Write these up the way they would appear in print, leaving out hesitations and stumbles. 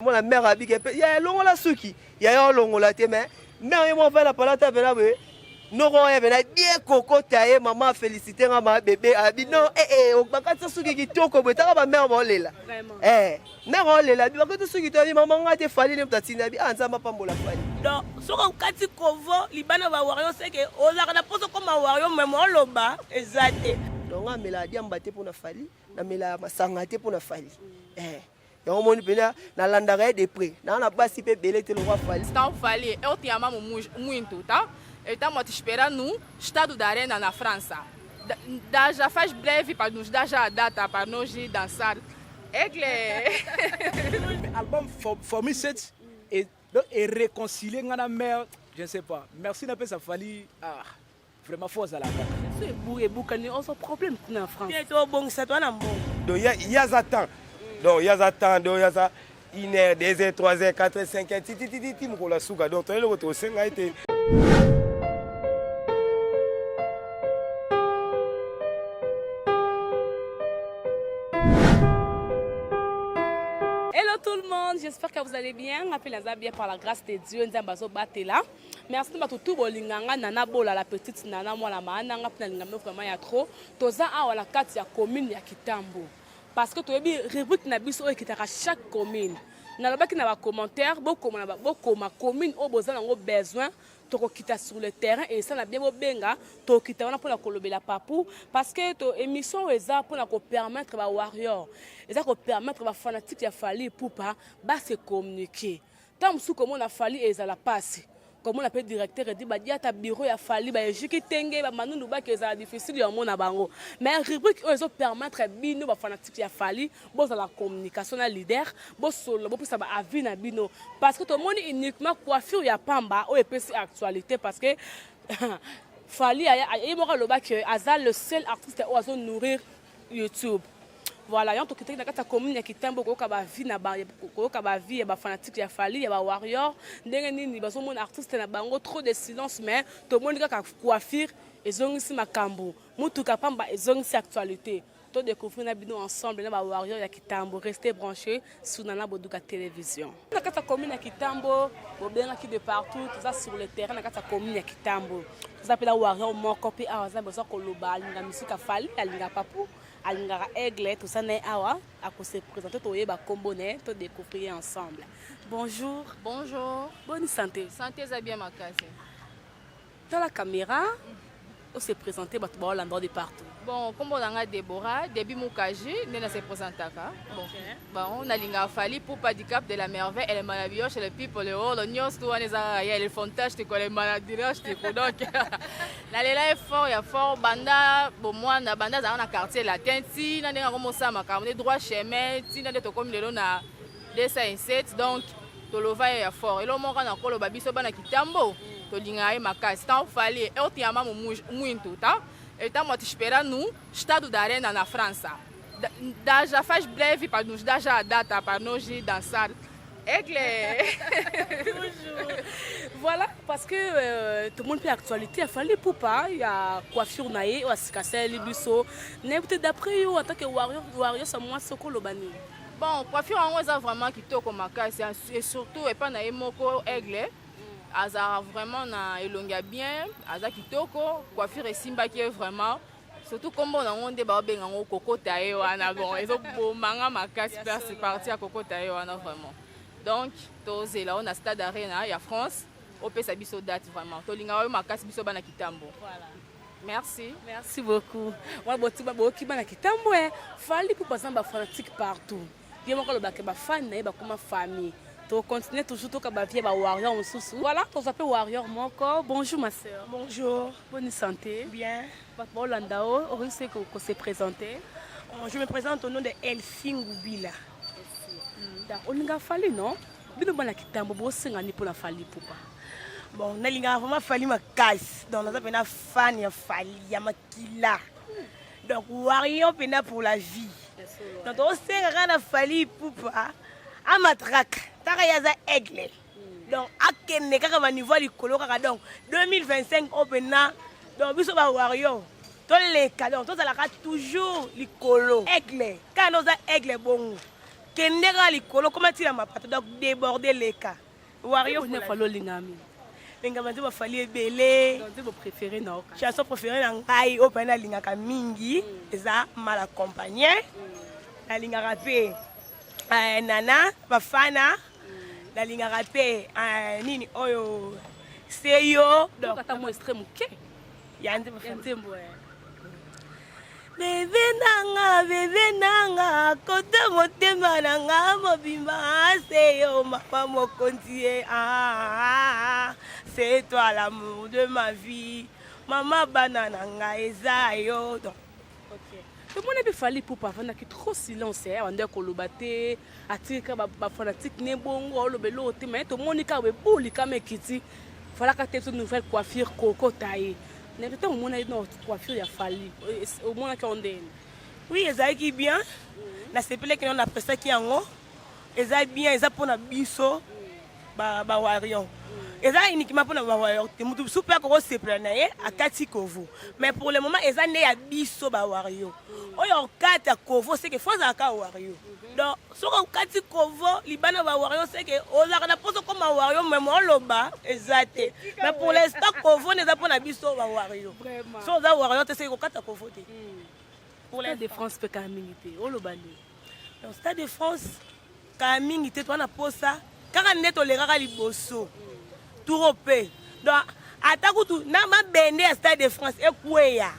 Mona mère abike pe ya longola suki ya yo longola te mais mère ye moko fala palata pena boye noko ya pena bien kokota ye mama félicité nga ma bébé abi non eh eh bakati suki kitoko boye taka ba mère baolela eh mère olela bi bakati suki to abi mama nga te fali ne mutatinda bi ah nzamba pambola fali. Donc soki okati kovo libana ba warrior seke ozalaka na poso koma warrior mais oloba eza te. Donc nga mela diamba te pona fali na mela masanga te pona fali eh. Yango moni pena nalandaka ye de près naa na basi mpe ebele te lokwa Fally. Então Fally, eu te amamo muito, tá? Estamos a te esperar no Estado da Arena na França. Dá, já faz breve para nos dar já a data para nós ir dançar. Aigle. Album Formule 7 et donc et réconcilier nga na mère, je ne sais pas. Merci na pesa Fally. Ah, vraiment fort azalaka. So ebu ebukani ozo problème kuna na France. Te tobongisa to na mbongo. Donc il y a ça temps. Donc il y a ça temps, donc il y a ça 1 heure, 2 heures, 3 heures, 4 heures, 5 heures, ti ti ti ti mokolo ya suka. Donc toyeli ko tosenga ete. Hello tout le monde, j'espère que vous allez bien. Appelez naza bien par la grâce de Dieu, Nzambe azobatela. Merci na bato tout bolinga nga Nana Bola la petite Nana mwana maana nga mpe nalinga bino vraiment ya trop. Toza awa na kati ya commune ya Kitambo parce que toyebi rubrique na biso oyo ekitaka chaque commune. Nalobaki na ba commentaire bokoma na bokoma commune oyo boza nango besoin tokokita sur le terrain et esala bien bobenga tokokita wana mpona kolobela Papou parce que to émission oyo eza mpona kopermettre ba warrior eza kopermettre ba fanatique ya Fally Ipupa ba se communiquer. Tango mosusu komona Fally ezala pasi. Komona pe directeur Eddy Badiata bureau ya Fally ba Eji Kitenge ba Manu Lubaki ezala difficile ya komona bango. Mais rubrique oyo ezo permettre bino ba fanatiques ya Fally bozala communication na leader, bosolola bopesa ba avis na bino parce que tomoni uniquement coiffure ya pamba oyo epesi actualité parce que Fally ye moko aloba que aza le seul artiste oyo azo nourrir YouTube. Voilà, yango tokitaki na kati ya commune ya Kitambo koyoka ba vie na ba koyoka ba vie ya ba fanatique ya Fally ya ba warrior ndenge nini bazomona artiste na bango trop de silence mais tomoni kaka coiffure ezongisi makambo mutuka pamba ezongisi actualité to découvrir na bino ensemble na ba warrior ya Kitambo. Restez branchés sur Nana Boduka Télévision. Na kati ya commune ya Kitambo bobengaki de partout, toza sur le terrain na kati ya commune ya Kitambo. Toza mpe na warrior moko mpe awa aza besoin koloba, alinga misika Fally, alinga Papou, alingaka Aigle, toza na ye awa akose présenter, toyeba kombo na ye, to découvrir ensemble. Bonjour. Bonjour. Bonne santé. Santé eza bien makasi. Tala caméra, o se présenter bato baolanda de partout. Bon, kombo na nga Deborah, Debi Mukaji, nde na se présentaka. Bon, okay. Bon, nalingaka Fally Ipupa du Cap de la Merveille, elle maravilloche, le people, le hall, nyonso wana eza kaka ye, le fantastique, le maladiroche, donc nalela ye fort ya fort banda bomwana, banda azalaka na quartier latin, ti na ndenge akomosala makambo nde droit chemin, ti na nde tokomi lelo na 207, donc tolova ye ya fort. Eloko moko na koloba biso bana Kitambo tolingaka ye makasi. Tant Fally, eu te amamo muito, tá? Estamos a te esperar no Estado da Arena na França. Dá, já faz breve para nos dar já a data para nós ir dançar. Aigle. Toujours. Voilà, parce que tout le monde peut actualité, il fallait pour pas, il y a coiffure na ye, o sika biso. Mais peut-être d'après yo en tant que warrior, warrior ça moi soko lobani. Bon, coiffure yango eza vraiment kitoko makasi et surtout epa na ye moko Aigle azalaka vraiment na elongi ya bien, aza kitoko, coiffure esimbaki ye vraiment. Surtout kombo nango nde baobenga yango kokota ye wana, bon ezobomanga makasi place parti ya kokota ye wana vraiment. Donc tozela oyo na Stade Arena ya France opesa biso date vraiment. Tolingaka yo makasi biso bana Kitambo. Voilà. Merci. Merci beaucoup. Wana boti boki bana Kitambo eh. Fally pour bazamba fanatique partout. Ye moko alobaka ba fan na ye bakoma famille. To continuer toujours toka ba vie ba warrior mosusu. Voilà, toza pe warrior moko. Bonjour ma sœur. Bonjour. Bonne santé. Bien. Bato baolanda o, okoki ko se présenter. Je me présente au nom de Elsie Ngubila. Elsie. Olinga Fally non? Bino bana Kitambo bosengani mpona Fally Ipupa. Bon, nalingaka vraiment Fally makasi. Donc naza pena fan ya Fally ya makila. Donc warrior pena pour la vie. Donc tosenga kaka na Fally Ipupa amatraka taka ye aza aigle. Donc akende kaka ba niveau ya likolo kaka donc 2025 oyo pena donc biso ba warrior toleka donc tozalaka toujours likolo aigle kaka nde oza aigle bongo. Kende kaka likolo koma ti na mapata donc deborde leka. Warrior Nde Fally olingaka mingi. Linga ba nzembo Fally ebele. Donc nzembo préféré na yo. Chanson préférée na ngai oyo pena nalingaka mingi eza mal accompagné. Nalingaka pe eh, Nana Bafana. Nalingaka pe eh, nini oyo Seyo. Donc ata mwa extrait moke. Ya nzembo Ya nzembo eh. Bebe nanga, bebe nanga, kota motema na nga mobimba, se yo mama mokonzi ye, ah, c'est toi l'amour de ma vie, mama bana na nga eza yo. Donc, Ok. tomoni mpe Fally Ipupa avandaki trop silence eh, abandaki koloba te atika bafanatique ne bongo aoloba eloko te mais tomoni kaka bebuli kama ekiti falaka te biso nouvelle coiffure kokota ye na ntango omonaki na coiffure ya Fally omonaki yango ndeni? Oui, ezalaki bien, nasepelaki na napresaki yango, eza bien, eza mpona biso ba warrior, eza uniquement mpona ba warrior te, moto mosusu mpe akokosepela na ye akati kovo, mais pour le moment eza nde ya biso ba warrior. Oyo okata kovo seke fo azalaka warrior, donc soki okati kovo libanda ba warrior seke ozalaka na mposa okoma warrior, mais oloba eza te. Mais pour l'instant kovo nde eza mpona biso ba warrior, so oza warrior te seke kokata kovo te. Pour Stade de France mpe kaka mingi te, oloba nini? Donc Stade de France kala mingi te, toza na posa kaka nde tolekaka liboso turo mpe, donc ata kutu na mabende ya Stade de France ekweya,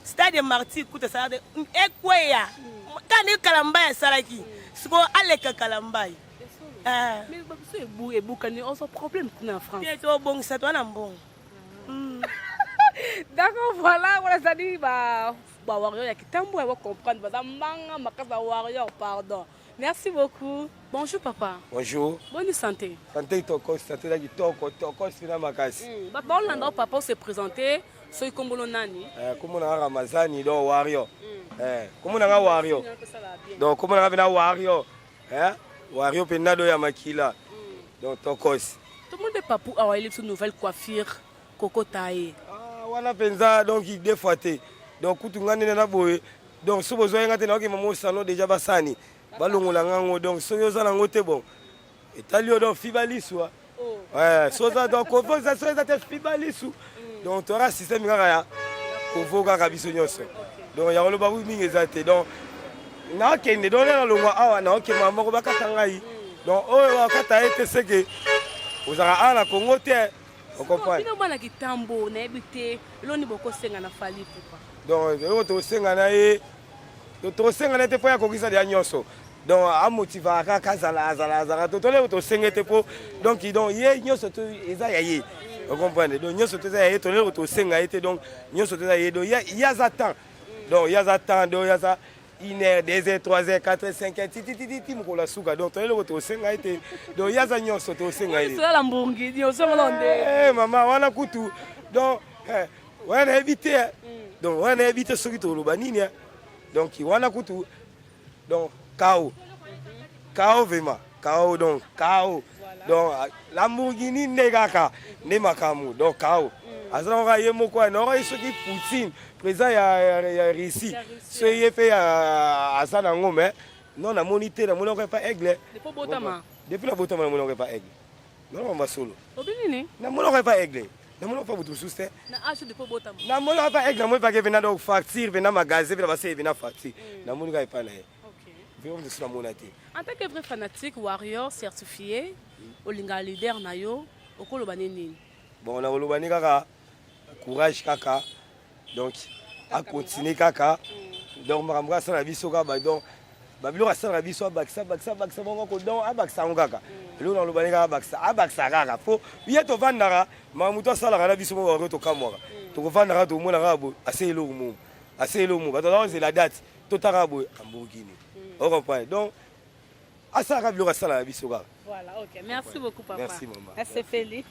Stade de Martyr kutu esalaka te ekweya, kaka nde Kalambai asalaki sikoyo aleka Kalambai. Mais biso ebukani ozo problème kuna na France te, tobongisa toza na mbongo. D'accord, voilà, wana ezali ba ba warrior ya kitambo ya comprendre baza mbanga makasi ba warrior, pardon. Merci beaucoup. Bonjour papa. Bonjour. Bonne santé. Santé toko, santé la kitoko, toko sina makasi. Bato baolanda o papa ose présenter soki kombo no nani? Eh, kombo na Ramazani donc warrior. Eh, kombo na nga warrior. Donc kombo na nga pena warrior. Eh, warrior pena do ya makila. Donc tokos. Tout le monde papu awa ele biso nouvelle coiffure kokota ye. Ah, wana penza donc deux fois te. Donc kutu nga ndenge na boye. Donc soki bozwa nga te na okema mo salon déjà basani. Balongola nga ngo donc soki oza nango te bon. Etali yo donc fiba lisu. Ouais, soza donc kovo za soza te fiba lisu. Donc toza système kaka ya kovo kaka biso nyonso. Donc ya koloba mingi eza te. Donc nakende donc nalongwa awa naokema moko bakata ngai. Donc oyo bakata ye te seke ozalaka awa na Congo te. Okomprendre? Bino bana kitambo nayebi te eloni bokosenga na Fally Ipupa. Donc eloko tokosenga na ye, tokosenga na ye te mpo ye akokisa deya nyonso. Donc amotivaka kaka azala azala azala to toleko tosenga te mpo donc donc ye nyonso to eza ya ye. Okomprendre? Donc nyonso to eza ya ye, toleko tosenga ye te donc nyonso to eza ya ye. Donc ye aza temps. Donc ye aza temps, donc ye aza 1 heure, 2 heures, 3 heures, 4 heures, 5 heures, ti ti ti ti mokolo ya suka. Donc toyeli ko tosenga ye te. Donc ye aza nyonso tosenga ye. Sala mbongi, nyonso ngolo nde. Eh mama wana kutu. Donc eh, wana nayebi te. Donc wana nayebi te soki toloba nini. Donc wana kutu donc KO. KO vraiment. KO donc KO. Donc Lamborghini nde kaka nde makambo donc KO. Azala kaka ye moko na ye soki Poutine président ya, ya, ya Russie so ye mpe aza nango mais non namoni te, namoni yango epa aigle. Depuis botama. Depuis na botama namoni yango epa aigle. Non mama solo. Obi nini? Namoni yango epa aigle. Namoni yango epa moto mosusu te. Na âge depuis botama. Namoni yango epa aigle, namoni pake pena donc facture pena magasin pena baseye pena facture. Namoni kaka epa na ye. Vraiment mosusu namona te. En tant que vrai fanatique warrior certifié, olinga leader na yo, okoloba nini? Bon, nakoloba ni kaka courage kaka. Donc a continuer kaka. Donc makambo asala biso kaka donc babiloko asalaka biso abakisa abakisa abakisa bongo ko donc abakisa yango kaka. Eloko nakoloba ni kaka abakisa abakisa kaka po ye tovandaka makambo moto asalaka na biso moko tokamwaka. Tokovandaka tomona kaka boye ase eloko momo ase eloko momo bato bazozela date totaka boye Lamborghini. O comprendre? Donc asalaka biloko asalaka biso kaka. Voilà, ok. Merci beaucoup, papa. Merci, maman. Merci,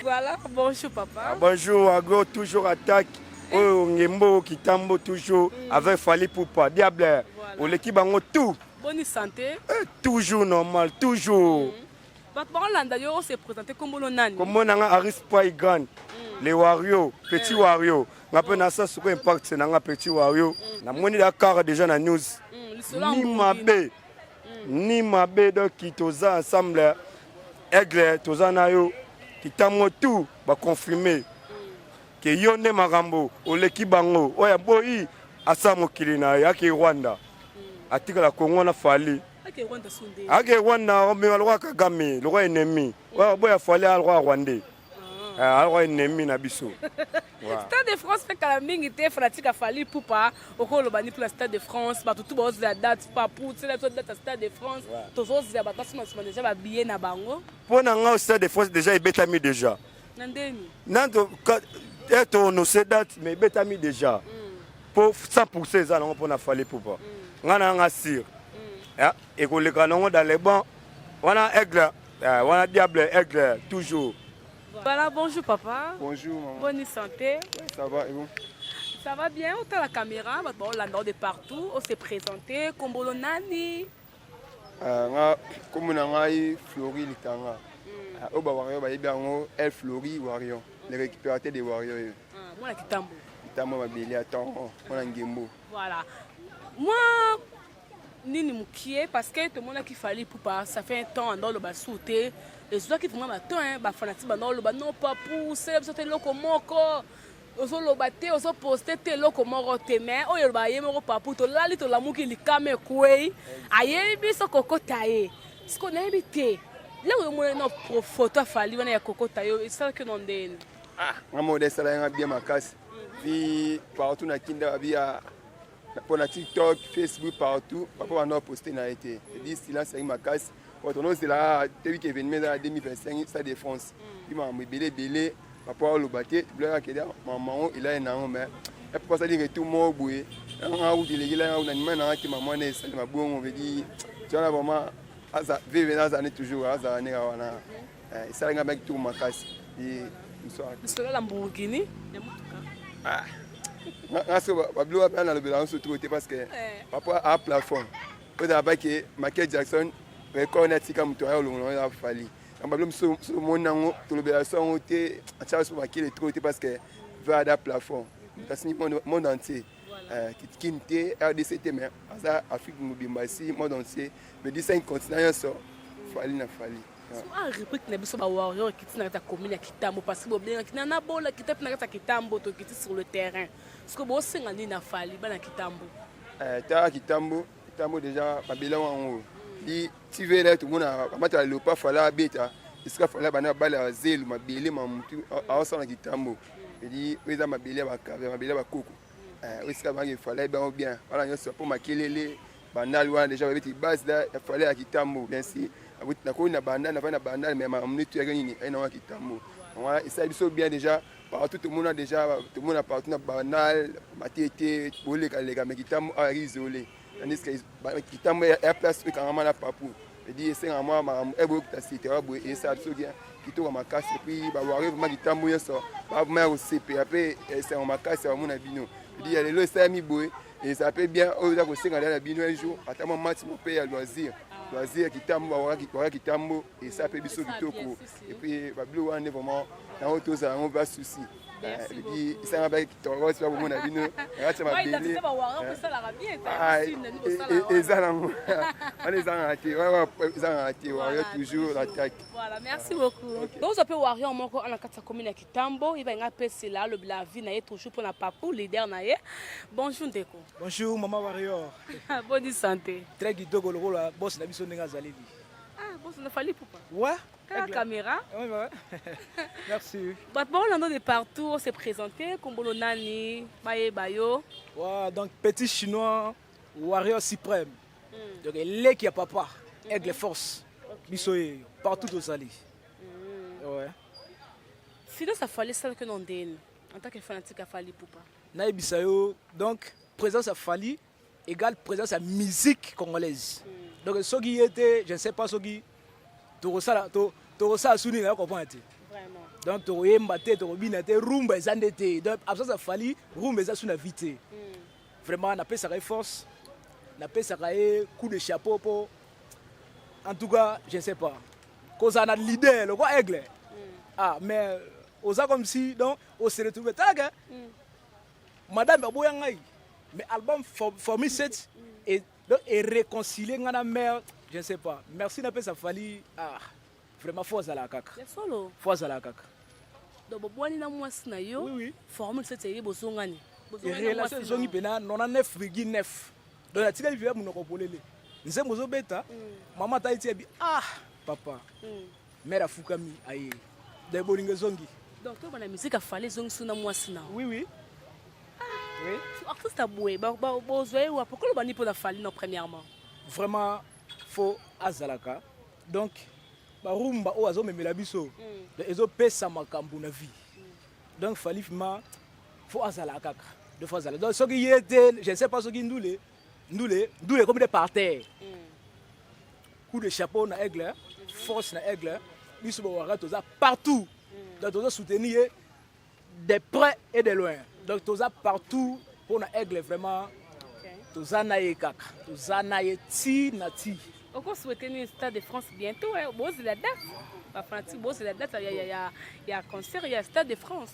Voilà, bonjour, papa. Ah, bonjour, Agro, toujours attaque. Oyo Ngembo, Kitambo, toujours avec Fally Ipupa. Diable, oleki bango tout. Bonne santé. Eh, toujours normal, toujours. Bato bakolanda yo se présenter kombo no nani? Kombo nanga Aris Poigan, le Wario, petit Wario. Nga pe nasa soko impact nanga petit Wario. Namoni da car déjà na news. Lisolo Ni mabe. Ni mabe donc toza ensemble aigle toza na yo kitambo tout ba confirmer ke yo nde makambo oleki bango oyo aboyi asala mokili na ye ake Rwanda atikala Congo na Fally ake Rwanda omema lokola Kagame lokola ennemi oyo aboya Fally alokola Rwandais ah. Alokola ennemi na biso. Stade de France mpe kala mingi te fanatique ya Fally Ipupa okoloba ni mpona Stade de France bato tu baozela date papu tiela biso date ya Stade de France tozozela bato basomba soma deja babillet na bango. Mpo na nga Stade de France déjà ebetami déjà. Na ndeni? Nando to annoncer date mais ebetami déjà. Mpo 100% eza nango mpo na Fally Ipupa. Nga na nga sûr. Ekoleka nango dans les bancs wana aigle wana diable aigle toujours. Voilà, bonjour papa. Bonjour maman. Bonne santé. Ouais, ça va et vous? Ça va bien, on la caméra, on l'a de partout, on s'est présenté, Kombolo Nani. Nga kombo na ngai Flori Litanga. Oyo ba warrior bayebi yango El Flori Warrior, le récupérateur des warriors. Mwana Kitambo. Kitambo mabele ya tongo, mwana ngembo. Voilà. Moi nini mukie parce que tomonaki Fally Ipupa ça fait un temps anda oloba su te ezwaki vraiment bato hein bafanati banda oloba non papu sela biso te eloko moko ozoloba te ozoposte te eloko moko te mais oyo oloba ye moko papu tolali tolamuki likama ekwei ayebi biso kokota ye siko nayebi te lelo omona na photo afali wana ya kokota yo esalaki no ndeni ah nga moko esalaki nga bien makasi vi partout na kinda babia mpo na tiktok facebook partout papa banda poste na ye te edi silence yaki makasi po tonozela toyebi ke événement eza na 2025 stade de france bi makambo ebele ebele papa oloba te biloko akende mama yango elaye na yango mais epo asali retour moko boye nga kutu elekela nga na nima nanga te mama wana esalema bongo vedi tiwana vraiment aza veve aza ne toujours azala ndenge wana esali nga maki tour makasi lisolo Lamborghini ya motuka nga so babiloko wana nalobela yango so trop te parce que papa a plafond oyo ezala bake Michael Jackson record na atika moto aya olongola yango eza Fally donc babilo mosusu omoni yango tolobela so yango te atiaka so makele trop te parce que va ada plafond moto asini monde entier kine te RDC te mais aza Afrique mobimba esi monde entier mais di 5 continent nyonso Fally na Fally. So a rubrique na biso ba warrior ekiti na kati ya commune ya Kitambo parce que bobengaki na nabola kita mpe na kati ya Kitambo tokiti sur le terrain siko bosenga nini na Fally bana Kitambo? Tala Kitambo, Kitambo déjà mabele wango di tivele tomona bamata ya leopard Fally abeta esika Fally bana bala ya zelu mabele ma mutu aosala na Kitambo edi oyo eza mabele ya bakave mabele ya bakoko oyo esika bangi Fally bango bien wana nyonso mpo makelele bandal wana déjà babeti base da ya Fally ya Kitambo. Bien si nakoki na bandal nafai na bandal mais makambo neti yaki nini aye nango ya Kitambo wana esali biso bien déjà partout tomona déjà tomona partout na bandal matete bolekaleka mais Kitambo awa yaki isolé tandis que Kitambo ya place oyo ekangama na papu edi esengaka mwa makambo eboyokita site wa boye esala biso bien kitoko makasi et puis bawari vraiment Kitambo nyonso bavema ya kosepela mpe esengo makasi ya bamona bino edi ya lelo esalami boye ezala mpe bien oyo eza kosenga na bino un jour ata mwa match mo mpe ya loisir loisir Kitambo bawaka Kitambo esala mpe biso kitoko et puis babiloko wana nde vraiment yango tozala yango ba souci esanga mpe kitoko si bakomona bino na kati ya mabele eza nango wana ezangaka te ezangaka te warrior toujours l'attaque. Voilà, merci beaucoup. Tozwa mpe warrior moko ana kati ya commune ya Kitambo ye balinga apesela alobela avis na ye toujours mpona papu leader na ye. Bonjour ndeko. Bonjour mama warrior. Boni santé? Très kitoko lokola boss na biso ndenge azaleli. Ah, boss na Fally Ipupa. Ouais. Kaka caméra. Ouais. Merci. Bato baolanda de partout, on s'est présenté kombolo nani bayeba yo. Ouais, donc petit chinois warrior suprême. Donc eleki ya papa aigle force biso ye partout tozali. Ouais. Silence ya Fally esalaki no ndeni en tant que fanatique ya Fally Ipupa? Nayebisa yo donc présence ya Fally égale présence ya musique congolaise. Donc soki ye te, je ne sais pas soki tokosala tokosala su nini na comprendre te. Donc tokoyemba te, tokobina te, rumba eza nde te. Donc absence ya Fally, rumba eza su na vie te. Vraiment napesaka ye force, napesaka ye coup de chapeau po en tout cas je ne sais pas kozala na leader lokwa aigle. Ah mais oza comme si donc ose retrouve talaka madame aboya ngai mais album Formule 7 et donc et réconcilier nga na mère. Je ne sais pas. Merci napesa Fally ah vraiment faut azala kaka. Ya solo. Faut azala kaka. Donc bobwani na mwasi na yo. Oui oui. Formule 7 eye bozongani. Relation ezongi pena 99,9. Donc natikali via monoko polele. Nzembo ozobeta mm. mama atali ti abi ah papa. Mm. Mère afukami aye. Donc bolingo ezongi. Donc to bana musique afale ezongi suna mwasi na. Oui oui. Ah. Oui. So artiste aboye bozwa ye wapi? Okoloba nini mpo na Fally no premièrement? Vraiment faut azalaka donc barumba oyo azomemela biso mm. ezopesa makambo na vie mm. donc Fally vraiment faut azala kaka de faut azala donc soki ye te je ne sais pas soki ndule ndule ndule ekomi de par terre mm. coup de chapeau na aigle force na aigle biso bawara toza partout mm. donc toza soutenir ye de près et de loin donc toza partout mpo na aigle vraiment toza na ye kaka toza na ye ti na ti okosouhaite nini stade de france bientôt eh? bozela date bafanatique bozela date ya, ya, ya, ya concert ya stade de france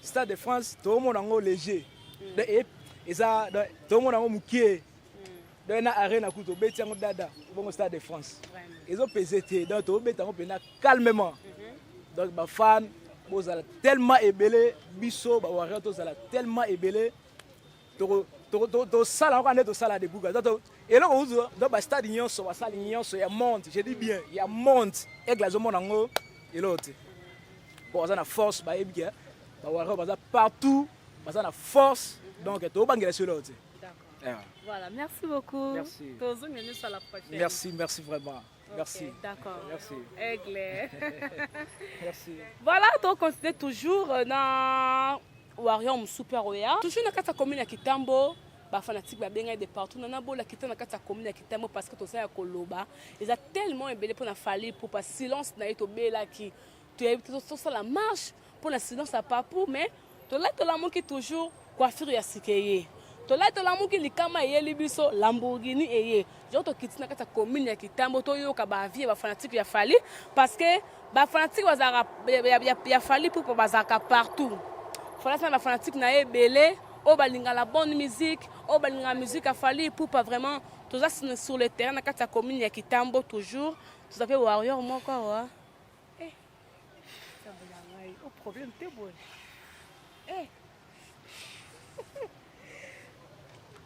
stade de france toomona yango léger mm. donc eza toomona yango mokie mm. donc na arena kutu obeti yango dada bongo stade de france ezopese te donc tobeta yango mpenza calmement mm -hmm. donc bafan bozala tellement ebele biso bawarrior tozala tellement ebele tosala yango nde tosala debuka eloko kutu donc bastade nyonso basali nyonso ya monde je dis bien ya monde aigle azomona yango eloko te po baza na force bayebi ke bawarrior baza partout baza na force donc tobangela so eloko te Voilà, merci beaucoup. Merci. Tozongi à la prochaine. Merci, merci vraiment. Merci. Okay, d'accord. Merci. Aigle. Merci. Voilà, donc on continue toujours dans Warrior Super Royal. Toujours dans la commune ya Kitambo. bafanatique babengai de partout nana bolakita na kati ya commune ya kitambo parce que toza ya koloba eza tellement ebele mpo na fali pupa silence na ye tobelaki toyebi tosala marche mpo na silence ya papu mais Tolali tolamuki toujours coiffure ya sika eye. Tolali tolamuki likama eyeli biso Lamborghini eye. Donc tokiti na kati ya commune ya Kitambo toyoka ba avis ya ba fanatiques ya Fally parce que ba fanatiques bazalaka ya, ya, ya Fally Ipupa bazalaka partout. Fally aza na ba fanatiques na ye ebele oyo balinga la bonne musique, oyo balinga musique ya Fally Ipupa vraiment toza sur le terrain na kati ya commune ya Kitambo toujours toza pe warrior moko awa. Eh, nzambe na ngai o problème te boye eh.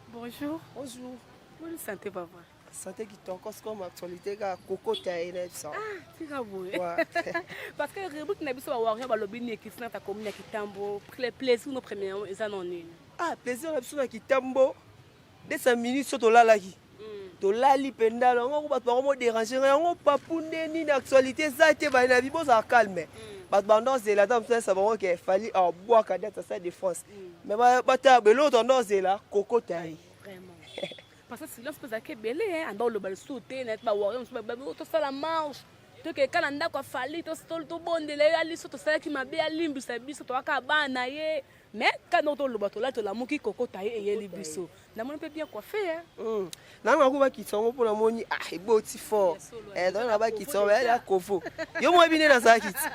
Bonjour. Bonjour. Bonne santé papa. Santé kitoko comme actualité kaka kokota ye na yebisa. Ah, tika boye. Parce que rubrique na biso ba warrior balobi nini ekiti na ta commune ya Kitambo, plaisir no premier eza no nini? Ah, plaisir na biso na Kitambo. 200 minutes so tolalaki mm. tolali mpenza yango bato bango moderange ngai yango papu nde nini actualité eza te bani na bi bozala calme mm. bato banda ozela ata mosusu ayesa bango ke fali abwaka date asala de france mm. mais batala beloko tanda ozela kokota ye parce que silence mpe ezalaki ebele anda oloba lisusu te nayeti bawario mosusu tosala marche tokeka na ndako afali tobondela ye aliso tosalaki mabe alimbisa biso toyaka bana ye Mais quand on toloba tolali tolamuki kokota ye eyeli biso. Namoni mpe bien coiffé hein. Mm. Nanga ko bakitisa yango mpo namoni ah eboti fort. Eh donc na bakitisa yango ya kovo. Yo mwa bine nazalaki ti.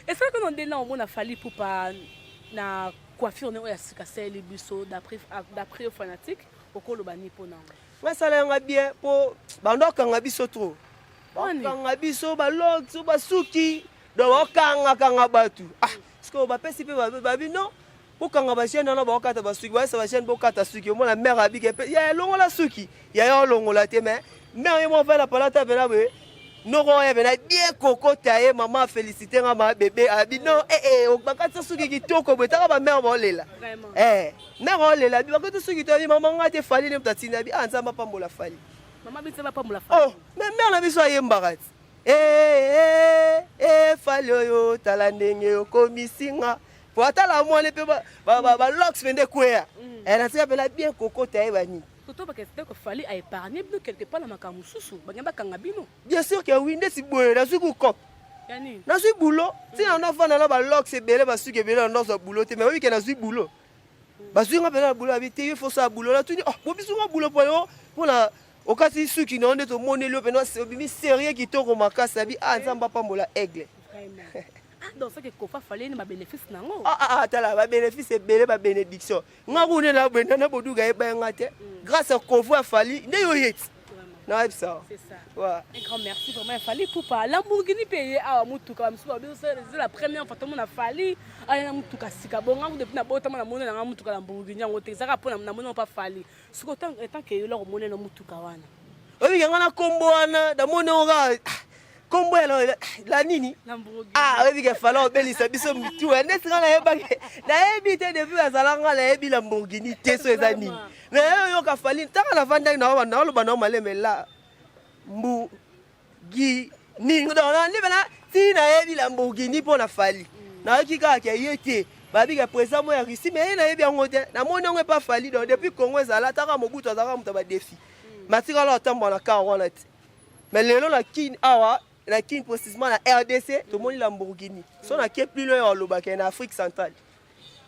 Esalaki no nde na omona Fally Ipupa na coiffure ne oyo ya sika asaleli biso d'après d'après yo fanatique okoloba nini mpo na yango? Nga esala yanga bien mpo bando akanga biso trop. Bakanga biso balokso basuki donc bakangakanga bato ah sikoyo bapesi mpe babi non bokanga bajeune wana bakokata basuki bayesa bajeune bokata suki omona mare abike mpe ya elongola suki yaya olongola te mais mare ye mwa vela palata mpena boye noko oyo mpena bien kokota ye mama félicité nga ma bebe abi non eh, eh, bakatisa suki kitoko boye taka bamare baolela eh, mare olela abi bakati suki to abi mama nga te fali nde moto atindi abi ah nzambe apambola fali mama biso bapambola fali oh mais mare na biso ayembaka ti Eh, eh, eh, fali oyo tala ndenge okomisi nga po atala mwana mpe balox mpe nde ekweya mm. eh, natika mpela bien kokota ye bani toto bakesite ko fali a épargne bino quelque part na makambo mosusu bange bakanga bino bien sûr ke oui ndeti boye nazwi kukop nazwi boulot ntina nafanda na balox ebele basuki ebele na ndozwa boulot te mais oyebi ke nazwi boulot bazwi nga mpena na boulot abi te yo fo osala boulot natuni oh bobisu nga boulot mpo yo mpona okati suki na yo nde tomoneli yo mpena obimi sérieux kitoko makasi abi ah nzambe apambola aigle ah, donc soki kofa fale ni babénéfice nango ah, ah, ah, tala babénéfice ebele babénédiction nga kuna na benda na boduga yeba nga te mm. grâce à kovo afali nde yo yeti Nayebisa. C'est ça. Ouais. Un grand merci vraiment Fally Ipupa. Lamborghini pe ye awa mutuka ba misusu ba c'est la première fois tomona Fally aya na mutuka sika bonga depuis na botama na mona na mutuka Lamborghini yango te ezaka pona na mona pa Fally. Siko tant tant que yo la komona na mutuka wana. Oyebi nga na kombo wana namoni yango kaka kombo ya la nini ah oyebi ke fala obelisa biso mitu neti nga nayebaki nayebi te depuis azala nga nayebi lamborghini te so eza nini mais oyoka fali ntaka navandaki naoloba nao maleme la mbu gi nini donc nandi pena ti nayebi lamborghini mpo na fali nayoki kaka ke ye te bayebi ke président moko ya russie mais ye nayebi yango te namoni yango epa fali donc depuis congo ezala taka mobutu azalaka moto ya badefi matikala otambola na kar wana te. Mais lelo na Kin awa, na Kin précisément na RDC, tomoni Lamborghini. So na ke plus loin olobaka na Afrique centrale.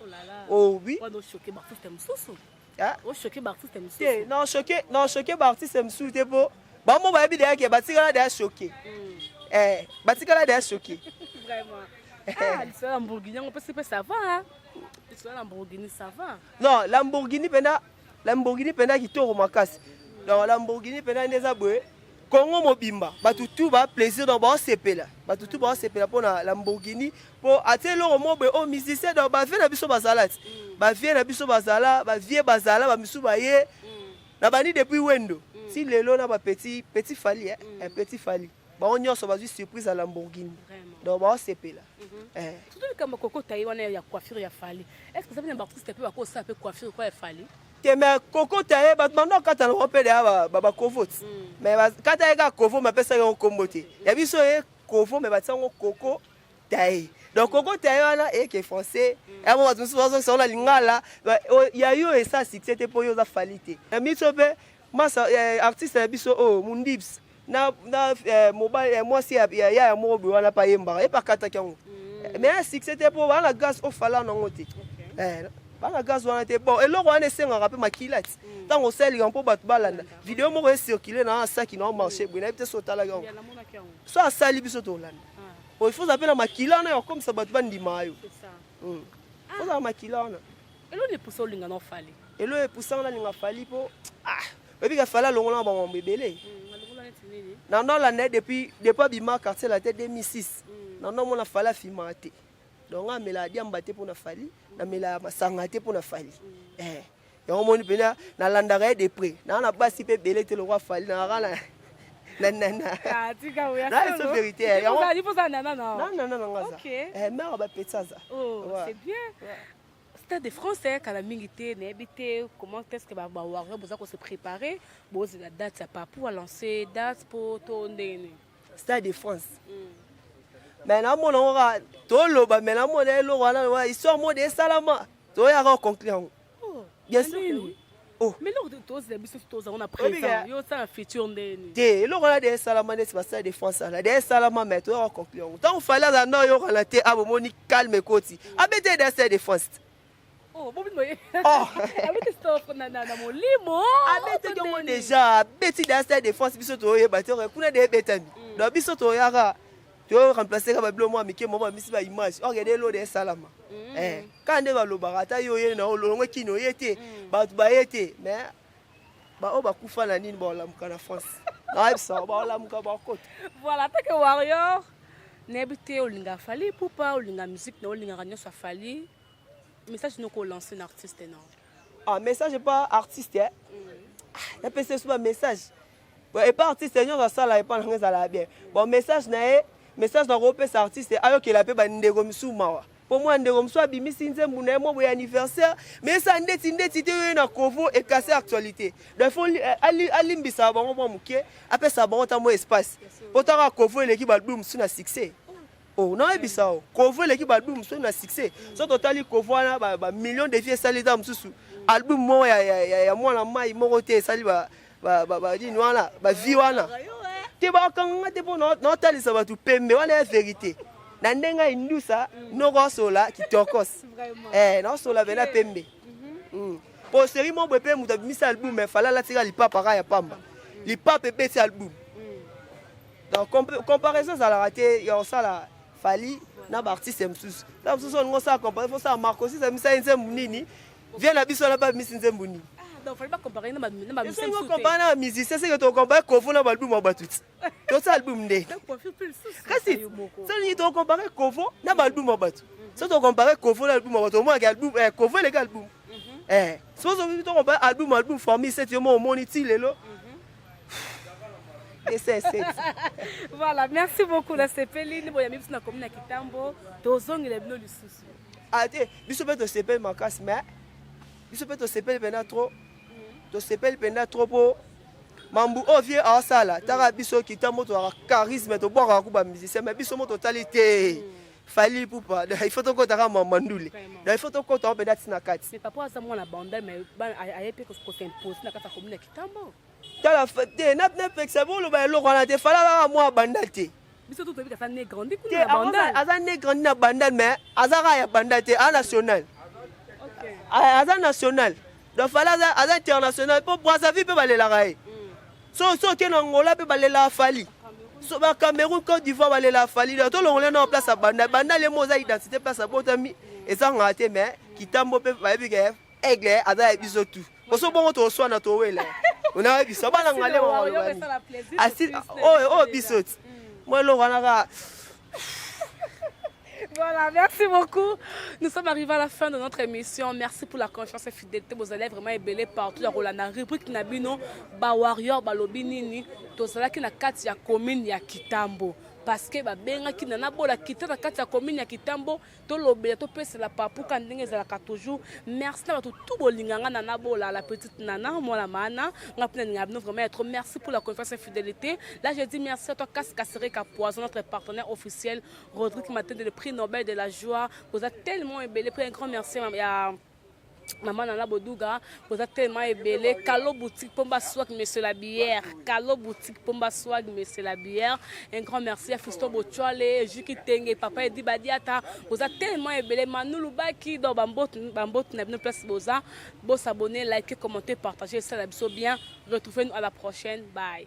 Oh là là. Oh oui. Wana ochoquer ba artiste mosusu. Ah? Ochoquer ba artiste mosusu. Te, non choquer, non choquer ba artiste mosusu te po bango bayebi deja ke batikala deja choquer. Eh, batikala deja choquer. Vraiment. Ah, lisolo Lamborghini yango pesi pe ça va. Hein? Lisolo Lamborghini ça va. Non, Lamborghini pena Lamborghini pena kitoko makasi. Donc Lamborghini pena nde eza boye. Congo mobimba bato tout ba plaisir donc baosepela bato tout baosepela mpo na Lamborghini mpo atie eloko moko boye oyo musicien donc bavie na biso bazala ti bavie na biso bazala bavie bazala bamisu baye na bandi depuis wendo ti lelo na ba petit petit Fally eh, eh, petit Fally bango nyonso bazwi surprise ya Lamborghini donc baosepela eh. Surtout likambo kokota ye wana ya coiffure ya Fally. Est-ce que ça vient baartiste mpe bakosala mpe coiffure kwa ya Fally? Te mais kokota ye bato banda okata nango mpe deya bakovo ti mais bakata ye kaka kovo me apesaki yango nkombo te ya biso ye kovo me batia yango koko taye donc koko taye wana eyeke français yango bato mosusu bazongisa yango na lingala ya yo esa succès te mpo yo oza Fally te na miso mpe masa artiste na biso oyo Mundibs na, na eh, mobali eh, mwasi ya ya, ya moko boye wana mpe ayembaka ye mpe akataki yango mais ya succès te mpo baa na gaz ofala nango te eh, baa na gaz wana te bon eloko wana esengaka mpe makila ti ntango osalelika mpo bato balanda video moko ecircule na saki na marché boye nayebi te so otalaki yango so asali biso tolanda po il faut mpe na makila wana ya kokomisa bato bandima yo ozala makila wana. Eloko epusa olinga na Fally? Eloko epusanga nalinga Fally mpo ah oyebi ka Fally alongola bamambo ebele. Na nolanda ye depuis abima quartier la te 2006 na nomona Fally afimaka te. Donc nga amelaka diamba te mpona Fally, namelaka masanga te mpona Fally. Eh, yango moni mpena nalandaka ye de près. Naa na basi mpe ebele te lokwa Fally, nalaka na na na na. Tika oya. Na so vérité. Yango na na na. Na na na nga za. Eh, mère ba petit aza. Oh, c'est bien. Stade de France kala mingi te nayebi te comment est-ce que ba warrior boza ko se préparer bozela date ya Papou a lancer date po to ndenge nini? Stade de France. Mais namona ngo kaka toloba mais namona eloko wana histoire mode esalama toyaka koconclure yango. Bien sûr. Oh. Mais eloko tozela biso tozango na présent yo osala futur ndeni te eloko wana de esalama neti basala de France ala de esalama mais toyaka conclure yango ntango Fally azala na oyokana te abomoni calme ekoti abete de stade de France. Oh, na molimo abetaki yango déjà abeti de stade de France biso toyeba te kuna de ebetami donc biso toyaka to remplacer ka babilo mwa mike moko bamisi ba image or de elo de esalama kaka nde balobaka ata yo oye na olongo kini oye te bato baye te mais baoyo bakufa na nini baolamuka na France nayebisa baolamuka bakota. Voilà, tant que warrior nayebi te olinga Fally Ipupa olinga musique na olingaka nyonso afali message noko olance na artiste na? Ah, message epa artiste eh? Napesa esu ba message epa artiste nyonso asala epa nanga ezalaka bien. Bon, message na ye, message nakopesa artiste ayokela mpe bandeko misusu mawa mpo mwa ndeko mosusu abimisi nzembo na ye mwa boye anniversaire mais esa ndeti ndeti te oyo na kovo ekase actualité. Donc faut alimbisaka bango mwa moke, apesaka bango ta mwa espace mpo taka kovo eleki baalbum mosusu na succès. Oh, nayebisa o kovo eleki baalbum mosusu na succès. So totali kovo wana bamillion de vues esali ta mosusu album moko ya mwana mai moko te esali banini wana bavie wana te bakanganga te mpo naotalisa bato pembe wana ya vérité na ndenge ya indusa noko asola kitokos naosola pena pembe po série moko boye mpe moto abimisi album mais Fally alatika lipapa kaka ya pamba lipapa ebeti album. Donc comparaison ezalaka te ya kosala Fally na baartiste mosusu ta mosusu olingi osala comparaison fosala Marcosis abimisa ye nzembo nini vie na biso wana mpe abimisi nzembo nini. Donc Fally bacompare na bamusicien. Soki ocompare na bamusicien, seke tocompare Kovo na baalbum ya bato ti tosala album nde. Kasi soki tocompare Kovo na baalbum ya bato, soki tocompare Kovo na album ya bato, omonaka album Kovo eleki album. Soki tocompare album Formule 7, yo mo omoni ti lelo ss7. Voilà, merci beaucoup. Nasepeli nde boyambi biso na commune ya Kitambo. Tozongela bino lisusu. Ah te, biso mpe tosepeli makasi, mais biso mpe tosepeli mpena trop, tosepeli mpenza trop, mpo mambu oyo vie aosala taka biso Kitambo, tozalaka charisme, tobwakaka ku bamusicien, mais biso mo totali te Fally Ipupa. Il faut tokɔtaka mama ndule, donc il faut tokɔta mpenza ntina kati. Mais papa aza mwana Bandal, mais aye mpe kos'impose na kati ya commune ya Kitambo. Tala te, napekisa boloba eloko wana te. Fally kaka mwa Bandal te. Biso to toyebi aza né grandi kuna na Bandal. Aza né grandi na Bandal, mais aza kaka ya Bandal te, aza national, aza national. Donc Fally aza international, mpo Brazzaville mpe balelaka ye. So oke na Angola mpe balelaka Fally, so bacameroun, Côte d'Ivoire balelaka Fally. Donc tolongola na place ya Bandal. Bandal ye mo oza identité, place abotami ezangaka te, mais Kitambo mpe bayebi ke Aigle aza ya biso tu. Poso bongo toswana, towela, onayebisa bana ngale oyo biso ti mwa eloko wana kaka. Voilà, merci beaucoup. Nous sommes arrivés à la fin de notre émission. Merci pour la confiance et fidélité. Vous allez vraiment ébélé partout. La rubrique na bino, ba warrior, ba lobi nini, tozalaki na kati ya commune ya Kitambo. Parce que babengaki na nabola kita na kati ya commune ya Kitambo, tolobela, topesela papuka ndenge ezalaka toujours. Merci na bato tout bolinganga na nabola la petite nana mwana mana nga mpena ninga bino vraiment trop. Merci pour la confiance et fidélité. Là, je dis merci à toi Kas Kasereka Poison, notre partenaire officiel Rodrigue Matende, le prix Nobel de la joie. Vous êtes tellement ebele. Un grand merci à Maman Nana Boduga, vous êtes tellement ebele. Kalo Boutique Pomba Swag, Monsieur la Bière. Kalo Boutique Pomba Swag, Monsieur la Bière. Un grand merci à Fiston Bochwale, Juki Tenge, Papa Edi Badiata. Vous êtes tellement ebele. Manu Lubaki, dans Bambot, Bambot, na place boza. Bo s'abonner, liker, commenter, partager, ça la bien. Retrouvez-nous à la prochaine. Bye.